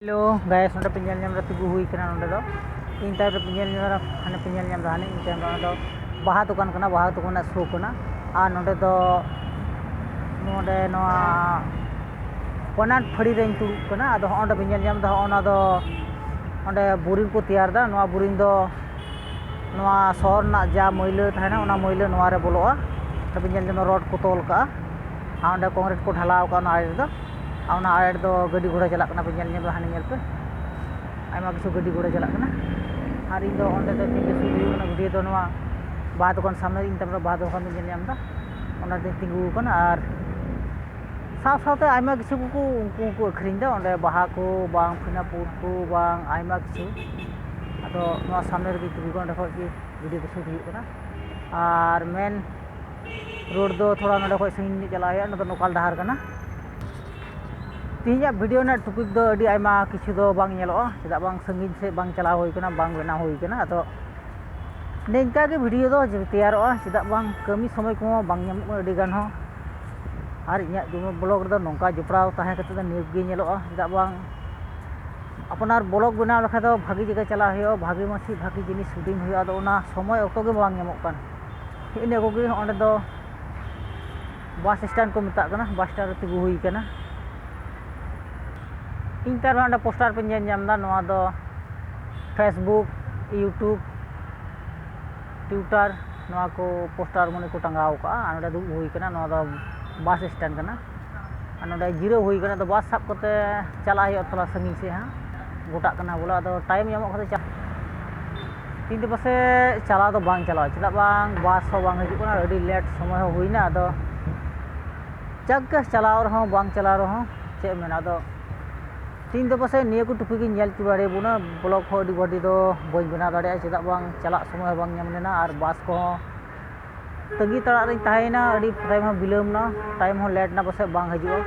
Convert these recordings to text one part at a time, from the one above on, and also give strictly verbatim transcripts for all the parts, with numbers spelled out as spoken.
Hello guys, ᱱᱚᱰᱮ ᱯᱮ ᱧᱮᱞ ᱧᱟᱢ ᱮᱫᱟ, ᱛᱤᱸᱜᱩ ᱦᱩᱭ ᱠᱟᱱᱟ ᱱᱚᱰᱮ ᱫᱚ᱾ ᱤᱧ ᱛᱟᱭᱚᱢ ᱨᱮ ᱯᱮ ᱧᱮᱞ ᱧᱟᱢ ᱮᱫᱟ, ᱦᱟᱱᱮ ᱯᱮ ᱧᱮᱞ ᱧᱟᱢ ᱮᱫᱟ, ᱦᱟᱱᱮ ᱤᱧ ᱛᱟᱭᱚᱢ ᱨᱮ, ᱚᱱᱟ ᱫᱚ ᱵᱟᱦᱟ ᱫᱚᱠᱟᱱ ᱠᱟᱱᱟ, ᱵᱟᱦᱟ ᱫᱚᱠᱟᱱ ᱨᱮᱱᱟᱜ ᱥᱳ ᱠᱟᱱᱟ᱾ ᱟᱨ ᱱᱚᱰᱮ ᱫᱚ, ᱱᱚᱰᱮ ᱱᱚᱣᱟ ᱯᱚᱱᱟᱴ ᱯᱷᱟᱹᱲᱤ ᱨᱮᱧ ᱫᱩᱲᱩᱵ ᱠᱟᱱᱟ᱾ ᱟᱫᱚ ᱦᱚᱸᱜᱼᱚ ᱱᱚᱰᱮ ᱯᱮ ᱧᱮᱞ ᱧᱟᱢ ᱮᱫᱟ, ᱦᱚᱸᱜᱼᱚ ᱱᱚᱣᱟ ᱫᱚ ᱚᱸᱰᱮ ᱵᱳᱨᱤᱝ ᱠᱚ ᱛᱮᱭᱟᱨ ᱮᱫᱟ᱾ ᱱᱚᱣᱟ ᱵᱳᱨᱤᱝ ᱫᱚ ᱱᱚᱣᱟ ᱥᱚᱦᱚᱨ ᱨᱮᱱᱟᱜ ᱡᱟ ᱢᱟᱹᱭᱞᱟᱹ ᱛᱟᱦᱮᱱᱟ, ᱚᱱᱟ ᱢᱟᱹᱭᱞᱟᱹ ᱱᱚᱣᱟ ᱨᱮ ᱵᱚᱞᱚᱜᱼᱟ᱾ ᱚᱸᱰᱮ ᱯᱮ ᱧᱮᱞ ᱧᱟᱢ ᱮᱫᱟ, ᱨᱚᱰ ᱠᱚ ᱛᱚᱞ ᱠᱟᱜᱼᱟ᱾ ᱟᱨ ᱚᱸᱰᱮ ᱠᱚᱝᱠᱨᱤᱴ ᱠᱚ ᱰᱷᱟᱞᱟᱣ ᱠᱟᱜᱼᱟ ᱚᱱᱟ ᱟᱲᱮ ᱨᱮᱫᱚ᱾ ᱟᱨ ᱚᱱᱟ ᱟᱲᱮ ᱨᱮᱫᱚ ᱜᱟᱹᱰᱤ ᱜᱷᱚᱲᱟ ᱪᱟᱞᱟᱜ ᱠᱟᱱᱟ, ᱯᱮ ᱧᱮᱞ ᱧᱟᱢ ᱮᱫᱟ, ᱦᱟᱱᱮ ᱧᱮᱞ ᱯᱮ, ᱟᱭᱢᱟ ᱠᱤᱪᱷᱩ ᱜᱟᱹᱰᱤ ᱜᱷᱚᱲᱟ ᱪᱟᱞᱟᱜ ᱠᱟᱱᱟ᱾ ᱟᱨ ᱤᱧ ᱫᱚ ᱚᱸᱰᱮ ᱫᱚ ᱛᱤᱸᱜᱩ ᱥᱩᱨ ᱦᱩᱭᱩᱜ ᱠᱟᱱᱟ, ᱵᱷᱤᱰᱤᱭᱳ ᱫᱚ ᱱᱚᱣᱟ ᱵᱟᱦᱟ ᱫᱚᱠᱟᱱ ᱥᱟᱢᱱᱮ, ᱤᱧ ᱛᱟᱨᱯᱚᱨᱮ ᱵᱟᱦᱟ ᱫᱚᱠᱟᱱ ᱫᱚᱧ ᱧᱮᱞ ᱧᱟᱢ ᱮᱫᱟ, ᱚᱱᱟᱛᱮᱧ ᱛᱤᱸᱜᱩ ᱟᱠᱟᱱᱟ᱾ ᱟᱨ ᱥᱟᱶ ᱥᱟᱶᱛᱮ ᱟᱭᱢᱟ ᱠᱤᱪᱷᱩ ᱠᱚᱠᱚ, ᱩᱱᱠᱩ ᱦᱚᱸᱠᱚ ᱟᱹᱠᱷᱨᱤᱧ ᱮᱫᱟ ᱚᱸᱰᱮ, ᱵᱟᱦᱟ ᱠᱚ ᱵᱟᱝ, ᱯᱷᱤᱱᱟ ᱯᱩᱴ ᱠᱚ ᱵᱟᱝ, ᱟᱭᱢᱟ ᱠᱤᱪᱷᱩ᱾ ᱟᱫᱚ ᱱᱚᱣᱟ ᱥᱟᱢᱱᱮ ᱨᱮᱜᱮ ᱛᱤᱸᱜᱩ ᱠᱟᱱᱟ, ᱚᱸᱰᱮ ᱠᱷᱚᱡ ᱜᱮ ᱵᱷᱤᱰᱤᱭᱳ ᱫᱚ ᱥᱩᱴ ᱦᱩᱭᱩᱜ ᱠᱟᱱᱟ᱾ ᱟᱨ ᱢᱮᱱ ᱨᱳᱰ ᱫᱚ ᱛᱷᱚᱲᱟ ᱱᱚᱰᱮ ᱠᱷᱚᱡ ᱥᱟᱺᱜᱤᱧ ᱧᱚᱜ ᱪᱟᱞᱟᱜ ᱦᱩᱭᱩᱜᱼᱟ, ᱱᱚᱰᱮ ᱫᱚ ᱞᱳᱠᱟᱞ ᱰᱟᱦᱟᱨ ᱠᱟᱱᱟ᱾ ᱛᱮᱦᱮᱧᱟᱜ ᱵᱷᱤᱰᱤᱭᱳ ᱨᱮᱱᱟᱜ ᱴᱚᱯᱤᱠ ᱫᱚ ᱟᱹᱰᱤ ᱟᱭᱢᱟ ᱠᱤᱪᱷᱩ ᱫᱚ ᱵᱟᱝ ᱧᱮᱞᱚᱜᱼᱟ, ᱪᱮᱫᱟᱜ ᱵᱟᱝ ᱥᱟᱺᱜᱤᱧ ᱥᱮᱫ ᱵᱟᱝ ᱪᱟᱞᱟᱣ ᱦᱩᱭ ᱠᱟᱱᱟ, ᱵᱟᱝ ᱵᱮᱱᱟᱣ ᱦᱩᱭ ᱠᱟᱱᱟ᱾ ᱟᱫᱚ ᱱᱤᱝᱠᱟ ᱜᱮ ᱵᱷᱤᱰᱤᱭᱳ ᱫᱚ ᱛᱮᱭᱟᱨᱚᱜᱼᱟ, ᱪᱮᱫᱟᱜ ᱵᱟᱝ ᱠᱟᱹᱢᱤ ᱥᱚᱢᱚᱭ ᱠᱚᱦᱚᱸ ᱵᱟᱝ ᱧᱟᱢᱚᱜ ᱠᱟᱱᱟ ᱟᱹᱰᱤ ᱜᱟᱱ ᱦᱚᱸ᱾ ᱟᱨ ᱤᱧᱟᱹᱜ ᱡᱮᱢᱚᱱ ᱵᱞᱚᱜ ᱨᱮᱫᱚ ᱱᱚᱝᱠᱟ ᱡᱚᱯᱲᱟᱣ ᱛᱟᱦᱮᱸ ᱠᱟᱛᱮ ᱫᱚ ᱱᱤᱭᱟᱹ ᱜᱮ ᱧᱮᱞᱚᱜᱼᱟ, ᱪᱮᱫᱟᱜ ᱵᱟᱝ ᱟᱯᱱᱟᱨ ᱵᱞᱚᱜ ᱵᱮᱱᱟᱣ ᱞᱮᱠᱷᱟᱱ ᱫᱚ ᱵᱷᱟᱹᱜᱤ ᱡᱟᱭᱜᱟ ᱪᱟᱞᱟᱜ ᱦᱩᱭᱩᱜᱼᱟ, ᱵᱷᱟᱹᱜᱤ ᱢᱟᱹᱥᱤ ᱵᱷᱟᱹᱜᱤ ᱡᱤᱱᱤᱥ ᱥᱩᱴᱤᱝ ᱦᱩᱭᱩᱜᱼᱟ᱾ ᱟᱫᱚ ᱚᱱᱟ ᱥᱚᱢᱚᱭ ᱚᱠᱛᱚ ᱜᱮ ᱵᱟᱝ ᱧᱟᱢᱚᱜ ᱠᱟᱱ᱾ ᱤᱱᱟᱹ ᱠᱚᱜᱮ ᱚᱸᱰᱮ ᱫᱚ ᱵᱟᱥ ᱥᱴᱮᱱᱰ ᱠᱚ ᱢᱮᱛᱟᱜ ᱠᱟᱱᱟ, ᱵᱟᱥ ᱥᱴᱮᱱᱰ ᱨᱮ ᱛᱤᱸᱜᱩ ᱦᱩᱭ ᱠᱟᱱᱟ᱾ ᱤᱧ ᱛᱟᱨ ᱚᱸᱰᱮ ᱯᱳᱥᱴᱟᱨ ᱯᱮ ᱧᱮᱞ ᱧᱟᱢ ᱮᱫᱟ, ᱱᱚᱣᱟ ᱫᱚ Facebook, YouTube, Twitter, ᱱᱚᱣᱟ ᱠᱚ ᱯᱳᱥᱴᱟᱨ ᱢᱟᱱᱮ ᱠᱚ ᱴᱟᱸᱜᱟᱣ ᱠᱟᱜᱼᱟ᱾ ᱟᱨ ᱱᱚᱰᱮ ᱫᱩᱲᱩᱵ ᱦᱩᱭ ᱠᱟᱱᱟ, ᱱᱚᱣᱟ ᱫᱚ ᱵᱟᱥ ᱥᱴᱮᱱᱰ ᱠᱟᱱᱟ᱾ ᱟᱨ ᱱᱚᱰᱮ ᱡᱤᱨᱟᱹᱣ ᱦᱩᱭ ᱠᱟᱱᱟ, ᱟᱫᱚ ᱵᱟᱥ ᱥᱟᱵ ᱠᱟᱛᱮ ᱪᱟᱞᱟᱜ ᱦᱩᱭᱩᱜᱼᱟ ᱛᱷᱚᱲᱟ ᱥᱟᱺᱜᱤᱧ ᱥᱮᱫ ᱦᱟᱸᱜ, ᱜᱚᱴᱟᱜ ᱠᱟᱱᱟ ᱵᱚᱞᱮ᱾ ᱟᱫᱚ ᱴᱟᱭᱤᱢ ᱧᱟᱢᱚᱜ ᱠᱷᱟᱱ ᱪᱟ-, ᱛᱤᱦᱤᱧ ᱫᱚ ᱯᱟᱥᱮᱡ ᱪᱟᱞᱟᱣ ᱫᱚ ᱵᱟᱝ ᱪᱟᱞᱟᱜᱼᱟ, ᱪᱮᱫᱟᱜ ᱵᱟᱝ ᱵᱟᱥ ᱦᱚᱸ ᱵᱟᱝ ᱦᱤᱡᱩᱜ ᱠᱟᱱᱟ, ᱟᱹᱰᱤ ᱞᱮᱴ ᱥᱚᱢᱚᱭ ᱦᱚᱸ ᱦᱩᱭᱱᱟ᱾ ᱟᱫᱚ ᱡᱟᱠ ᱜᱮ, ᱪᱟᱞᱟᱣ ᱨᱮᱦᱚᱸ ᱵᱟᱝ ᱪᱟᱞᱟᱣ ᱨᱮᱦᱚᱸ ᱪᱮᱫ ᱮᱢ ᱢᱮᱱᱟ᱾ ᱟᱫᱚ ᱛᱤᱦᱤᱧ ᱫᱚ ᱯᱟᱥᱮᱡ ᱱᱤᱭᱟᱹ ᱠᱚ ᱴᱩᱯᱤᱠ ᱤᱧ ᱧᱮᱞ ᱦᱚᱪᱚ ᱫᱟᱲᱮᱭᱟᱵᱚᱱᱟ᱾ ᱵᱞᱚᱜ ᱦᱚᱸ ᱟᱹᱰᱤ ᱵᱟᱹᱲᱛᱤ ᱫᱚ ᱵᱟᱹᱧ ᱵᱮᱱᱟᱣ ᱫᱟᱲᱮᱭᱟᱜᱼᱟ, ᱪᱮᱫᱟᱜ ᱵᱟᱝ ᱪᱟᱞᱟᱜ ᱥᱚᱢᱚᱭ ᱦᱚᱸ ᱵᱟᱝ ᱧᱟᱢ ᱞᱮᱱᱟ ᱟᱨ ᱵᱟᱥ ᱠᱚᱦᱚᱸ ᱛᱟᱺᱜᱤ ᱛᱟᱲᱟᱜ ᱨᱤᱧ ᱛᱟᱦᱮᱸᱭᱮᱱᱟ, ᱟᱹᱰᱤ ᱴᱟᱭᱤᱢ ᱦᱚᱸ ᱵᱤᱞᱚᱢ ᱮᱱᱟ, ᱴᱟᱭᱤᱢ ᱦᱚᱸ ᱞᱮᱴ ᱮᱱᱟ, ᱯᱟᱥᱮᱡ ᱵᱟᱝ ᱦᱤᱡᱩᱜᱼᱟ᱾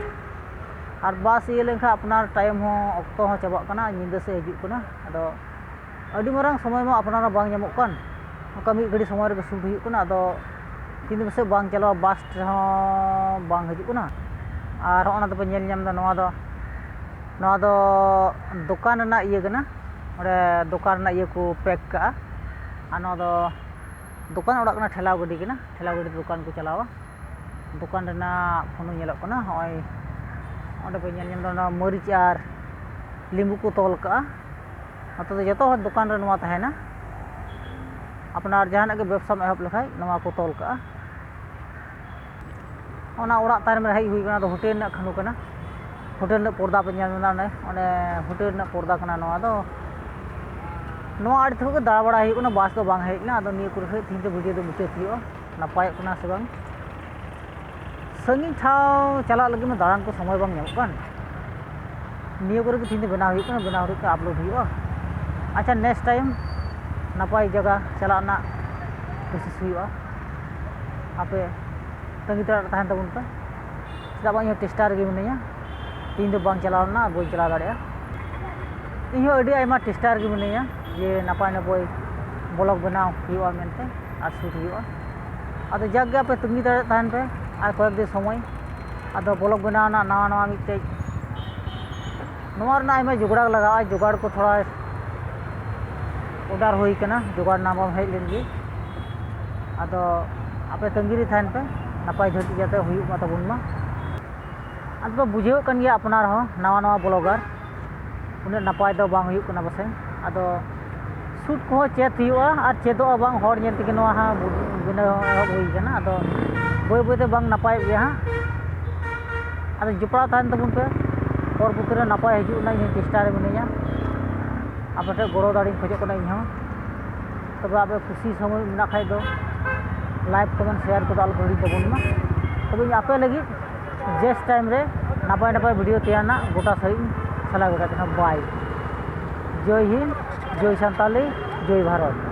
ᱟᱨ ᱵᱟᱥ ᱤᱭᱟᱹ ᱞᱮᱱᱠᱷᱟᱱ ᱟᱯᱱᱟᱨ ᱴᱟᱭᱤᱢ ᱦᱚᱸ, ᱚᱠᱛᱚ ᱦᱚᱸ ᱪᱟᱵᱟᱜ ᱠᱟᱱᱟ, ᱧᱤᱫᱟᱹ ᱥᱮᱫ ᱦᱤᱡᱩᱜ ᱠᱟᱱᱟ᱾ ᱟᱫᱚ ᱟᱹᱰᱤ ᱢᱟᱨᱟᱝ ᱥᱚᱢᱚᱭ ᱢᱟ ᱟᱯᱱᱟᱨᱟᱜ ᱵᱟᱝ ᱧᱟᱢᱚᱜ ᱠᱟᱱ, ᱚᱱᱠᱟ ᱢᱤᱫ ᱜᱷᱟᱹᱲᱤ ᱥᱚᱢᱚᱭ ᱨᱮᱜᱮ ᱥᱩᱴ ᱦᱩᱭᱩᱜ ᱠᱟᱱᱟ᱾ ᱟᱫᱚ ᱛᱤᱦᱤᱧ ᱫᱚ ᱯᱟᱥᱮᱡ ᱵᱟᱝ ᱪᱟᱞᱟᱜᱼᱟ, ᱵᱟᱥ ᱨᱮᱦᱚᱸ ᱵᱟᱝ ᱦᱤᱡᱩᱜ ᱠᱟᱱᱟ᱾ ᱟᱨ ᱦᱚᱸᱜᱼᱚ ᱱᱟ ᱫᱚᱯᱮ ᱧᱮᱞ ᱧᱟᱢ ᱮᱫᱟ, ᱱᱚᱣᱟ ᱫᱚ ᱱᱚᱣᱟ ᱫᱚ ᱫᱚᱠᱟᱱ ᱨᱮᱱᱟᱜ ᱤᱭᱟᱹ ᱠᱟᱱᱟ, ᱚᱸᱰᱮ ᱫᱚᱠᱟᱱ ᱨᱮᱱᱟᱜ ᱤᱭᱟᱹ ᱠᱚ ᱯᱮᱠ ᱠᱟᱜᱼᱟ᱾ ᱟᱨ ᱱᱚᱣᱟ ᱫᱚ ᱫᱚᱠᱟᱱ ᱚᱲᱟᱜ ᱠᱟᱱᱟ, ᱴᱷᱮᱞᱟᱣ ᱜᱟᱹᱰᱤ ᱠᱟᱱᱟ, ᱴᱷᱮᱞᱟᱣ ᱜᱟᱹᱰᱤ ᱛᱮ ᱫᱚᱠᱟᱱ ᱠᱚ ᱪᱟᱞᱟᱣᱟ᱾ ᱫᱚᱠᱟᱱ ᱨᱮᱱᱟᱜ ᱯᱷᱳᱱ ᱧᱮᱞᱚᱜ ᱠᱟᱱᱟ᱾ ᱦᱚᱸᱜᱼᱚᱭ ᱚᱸᱰᱮ ᱯᱮ ᱧᱮᱞ ᱧᱟᱢ ᱮᱫᱟ, ᱚᱱᱟ ᱢᱟᱹᱨᱤᱪ ᱟᱨ ᱞᱤᱵᱩ ᱠᱚ ᱛᱚᱞ ᱠᱟᱜᱼᱟ᱾ ᱱᱚᱛᱮ ᱫᱚ ᱡᱚᱛᱚ ᱦᱚᱲ ᱫᱚᱠᱟᱱ ᱨᱮ ᱱᱚᱣᱟ ᱛᱟᱦᱮᱱᱟ᱾ ᱟᱯᱱᱟᱨ ᱡᱟᱦᱟᱱᱟᱜ ᱜᱮ ᱵᱮᱵᱽᱥᱟᱢ ᱮᱦᱚᱵ ᱞᱮᱠᱷᱟᱡ ᱱᱚᱣᱟ ᱠᱚ ᱛᱚᱞ ᱠᱟᱜᱼᱟ᱾ ᱚᱱᱟ ᱚᱲᱟᱜ ᱛᱟᱭᱱᱚᱢ ᱨᱮ ᱦᱮᱡ ᱦᱩᱭ ᱠᱟᱱᱟ, ᱫᱚ ᱦᱳᱴᱮᱞ ᱨᱮᱱᱟᱜ ᱠᱷᱟᱹᱞᱩ ᱠᱟᱱᱟ᱾ ᱦᱳᱴᱮᱞ ᱨᱮᱱᱟᱜ ᱯᱚᱨᱫᱟ ᱯᱮ ᱧᱮᱞ ᱧᱟᱢ ᱮᱫᱟ, ᱚᱸᱰᱮ, ᱚᱸᱰᱮ ᱦᱳᱴᱮᱞ ᱨᱮᱱᱟᱜ ᱯᱚᱨᱫᱟ ᱠᱟᱱᱟ ᱱᱚᱣᱟ ᱫᱚ᱾ ᱱᱚᱣᱟ ᱟᱹᱰᱤ ᱛᱷᱚᱲᱟ ᱜᱮ ᱫᱟᱬᱟ ᱵᱟᱲᱟ ᱦᱩᱭᱩᱜ ᱠᱟᱱᱟ, ᱵᱟᱥ ᱫᱚ ᱵᱟᱝ ᱦᱮᱡ ᱞᱮᱱᱟ᱾ ᱟᱫᱚ ᱱᱤᱭᱟᱹ ᱠᱚᱨᱮ ᱠᱷᱚᱡ ᱛᱮᱦᱮᱧ ᱫᱚ ᱵᱷᱤᱰᱤᱭᱳ ᱫᱚ ᱢᱩᱪᱟᱹᱫ ᱦᱩᱭᱩᱜᱼᱟ, ᱱᱟᱯᱟᱭᱚᱜ ᱠᱟᱱᱟ ᱥᱮ ᱵᱟᱝ᱾ ᱥᱟᱺᱜᱤᱧ ᱴᱷᱟᱶ ᱪᱟᱞᱟᱜ ᱞᱟᱹᱜᱤᱫ ᱢᱟ ᱫᱟᱬᱟᱱ ᱠᱚ ᱥᱚᱢᱚᱭ ᱵᱟᱝ ᱧᱟᱢᱚᱜ ᱠᱟᱱ᱾ ᱱᱤᱭᱟᱹ ᱠᱚᱨᱮ ᱜᱮ ᱛᱮᱦᱮᱧ ᱫᱚ ᱵᱮᱱᱟᱣ ᱦᱩᱭᱩᱜ ᱠᱟᱱᱟ, ᱵᱮᱱᱟᱣ ᱦᱩᱭᱩᱜ ᱠᱟᱱᱟ, ᱟᱯᱞᱳᱰ ᱦᱩᱭᱩᱜᱼᱟ᱾ ᱟᱪᱪᱷᱟ, ᱱᱮᱠᱥᱴ ᱴᱟᱭᱤᱢ ᱱᱟᱯᱟᱭ ᱡᱟᱭᱜᱟ ᱪᱟᱞᱟᱜ ᱨᱮᱱᱟᱜ ᱠᱳᱥᱤᱥ ᱦᱩᱭᱩᱜᱼᱟ᱾ ᱟᱯᱮ ᱛᱟᱺᱜᱤ ᱛᱟᱲᱟᱜ ᱨᱮ ᱛᱟᱦᱮᱱ ᱛᱟᱵᱚᱱ ᱯᱮ᱾ ᱪᱮᱫᱟᱜ ᱵᱟᱝ, ᱤᱧ ᱦᱚᱸ ᱴᱮᱥᱴᱟᱨ ᱨᱮᱜᱮ ᱢᱤᱱᱟᱹᱧᱟ᱾ ᱤᱧ ᱫᱚ ᱵᱟᱝ ᱪᱟᱞᱟᱣ ᱞᱮᱱᱟ, ᱵᱟᱹᱧ ᱪᱟᱞᱟᱣ ᱫᱟᱲᱮᱭᱟᱜᱼᱟ᱾ ᱤᱧ ᱦᱚᱸ ᱟᱹᱰᱤ ᱟᱭᱢᱟ ᱴᱮᱥᱴᱟᱨ ᱨᱮᱜᱮ ᱢᱤᱱᱟᱹᱧᱟ ᱡᱮ ᱱᱟᱯᱟᱭ ᱱᱟᱯᱟᱭ ᱵᱞᱚᱜ ᱵᱮᱱᱟᱣ ᱦᱩᱭᱩᱜᱼᱟ ᱢᱮᱱᱛᱮ ᱟᱨ ᱥᱩᱴ ᱦᱩᱭᱩᱜᱼᱟ᱾ ᱟᱫᱚ ᱡᱟᱠ ᱜᱮ, ᱟᱯᱮ ᱛᱟᱺᱜᱤ ᱛᱟᱲᱟᱜ ᱛᱟᱦᱮᱱ ᱯᱮ ᱟᱨ ᱠᱚᱭᱮᱠ ᱫᱤᱱ ᱥᱚᱢᱚᱭ᱾ ᱟᱫᱚ ᱵᱞᱚᱜ ᱵᱮᱱᱟᱣ ᱨᱮᱱᱟᱜ ᱱᱟᱣᱟ ᱱᱟᱣᱟ ᱢᱤᱫᱴᱮᱡ, ᱱᱚᱣᱟ ᱨᱮᱱᱟᱜ ᱟᱭᱢᱟ ᱡᱚᱜᱟᱲ ᱞᱟᱜᱟᱜᱼᱟ, ᱡᱚᱜᱟᱲ ᱠᱚ ᱛᱷᱚᱲᱟ ᱚᱰᱟᱨ ᱦᱩᱭ ᱠᱟᱱᱟ, ᱡᱚᱜᱟᱲ ᱱᱟᱢᱵᱟᱨ ᱦᱮᱡ ᱞᱮᱱ ᱜᱮ᱾ ᱟᱫᱚ ᱟᱯᱮ ᱛᱟᱺᱜᱤ ᱨᱮ ᱛᱟᱦᱮᱱ ᱯᱮ, ᱱᱟᱯᱟᱭ ᱫᱷᱟᱹᱨᱤᱡ ᱡᱟᱛᱮ ᱦᱩᱭᱩᱜ ᱢᱟ ᱛᱟᱵᱚᱱ ᱢᱟ᱾ ᱟᱫᱚ ᱯᱮ ᱵᱩᱡᱷᱟᱹᱣᱮᱫ ᱠᱟᱱ ᱜᱮᱭᱟ, ᱟᱯᱱᱟᱨ ᱦᱚᱸ ᱱᱟᱣᱟ ᱱᱟᱣᱟ ᱵᱞᱚᱜᱟᱨ, ᱩᱱᱟᱹᱜ ᱱᱟᱯᱟᱭ ᱫᱚ ᱵᱟᱝ ᱦᱩᱭᱩᱜ ᱠᱟᱱᱟ ᱯᱟᱥᱮᱡ᱾ ᱟᱫᱚ ᱥᱩᱴ ᱠᱚᱦᱚᱸ ᱪᱮᱫ ᱦᱩᱭᱩᱜᱼᱟ ᱟᱨ ᱪᱮᱫᱚᱜᱼᱟ ᱵᱟᱝ, ᱦᱚᱲ ᱧᱮᱞ ᱛᱮᱜᱮ ᱱᱚᱣᱟ ᱦᱚᱸ ᱵᱮᱱᱟᱣ ᱮᱦᱚᱵ ᱦᱩᱭ ᱠᱟᱱᱟ᱾ ᱟᱫᱚ ᱵᱟᱹᱭ ᱵᱟᱹᱭ ᱛᱮ ᱵᱟᱝ ᱱᱟᱯᱟᱭᱚᱜ ᱜᱮᱭᱟ ᱦᱟᱸᱜ᱾ ᱟᱫᱚ ᱡᱚᱯᱲᱟᱣ ᱛᱟᱦᱮᱱ ᱛᱟᱵᱚᱱ ᱯᱮ, ᱯᱚᱨᱚᱵᱚᱨᱛᱤ ᱨᱮ ᱱᱟᱯᱟᱭ ᱦᱤᱡᱩᱜ ᱨᱮᱱᱟᱜ ᱤᱧ ᱪᱮᱥᱴᱟ ᱨᱮ ᱢᱤᱱᱟᱹᱧᱟ᱾ ᱟᱯᱮ ᱴᱷᱮᱱ ᱜᱚᱲᱚ ᱫᱟᱲᱮᱧ ᱠᱷᱚᱡᱚᱜ ᱠᱟᱱᱟ ᱤᱧ ᱦᱚᱸ᱾ ᱛᱚᱵᱮ ᱟᱯᱮ ᱠᱩᱥᱤ ᱥᱚᱢᱚᱭ ᱢᱮᱱᱟᱜ ᱠᱷᱟᱡ ᱫᱚ ᱞᱟᱭᱤᱠ, ᱠᱚᱢᱮᱱᱴ, ᱥᱮᱭᱟᱨ ᱠᱚᱫᱚ ᱟᱞᱚ ᱯᱮ ᱦᱤᱲᱤᱧ ᱛᱟᱵᱚᱱ ᱢᱟ᱾ ᱛᱚᱵᱮ ᱤᱧ ᱟᱯᱮ ᱞᱟᱹᱜᱤᱫ ᱡᱮᱥᱴ ᱴᱟᱭᱤᱢ ᱨᱮ ᱱᱟᱯᱟᱭ ᱱᱟᱯᱟᱭ ᱵᱷᱤᱰᱤᱭᱳ ᱛᱮᱭᱟᱨ ᱨᱮᱱᱟᱜ ᱜᱚᱴᱟ ᱥᱟᱹᱦᱤᱡ ᱤᱧ ᱥᱟᱞᱟ ᱜᱚᱴᱟ ᱛᱟᱦᱮᱱᱟ᱾ ᱵᱟᱭ᱾ ᱡᱚᱭ ᱦᱤᱱᱫ, ᱡᱚᱭ ᱥᱟᱱᱛᱟᱞᱤ, ᱡᱚᱭ ᱵᱷᱟᱨᱚᱛ᱾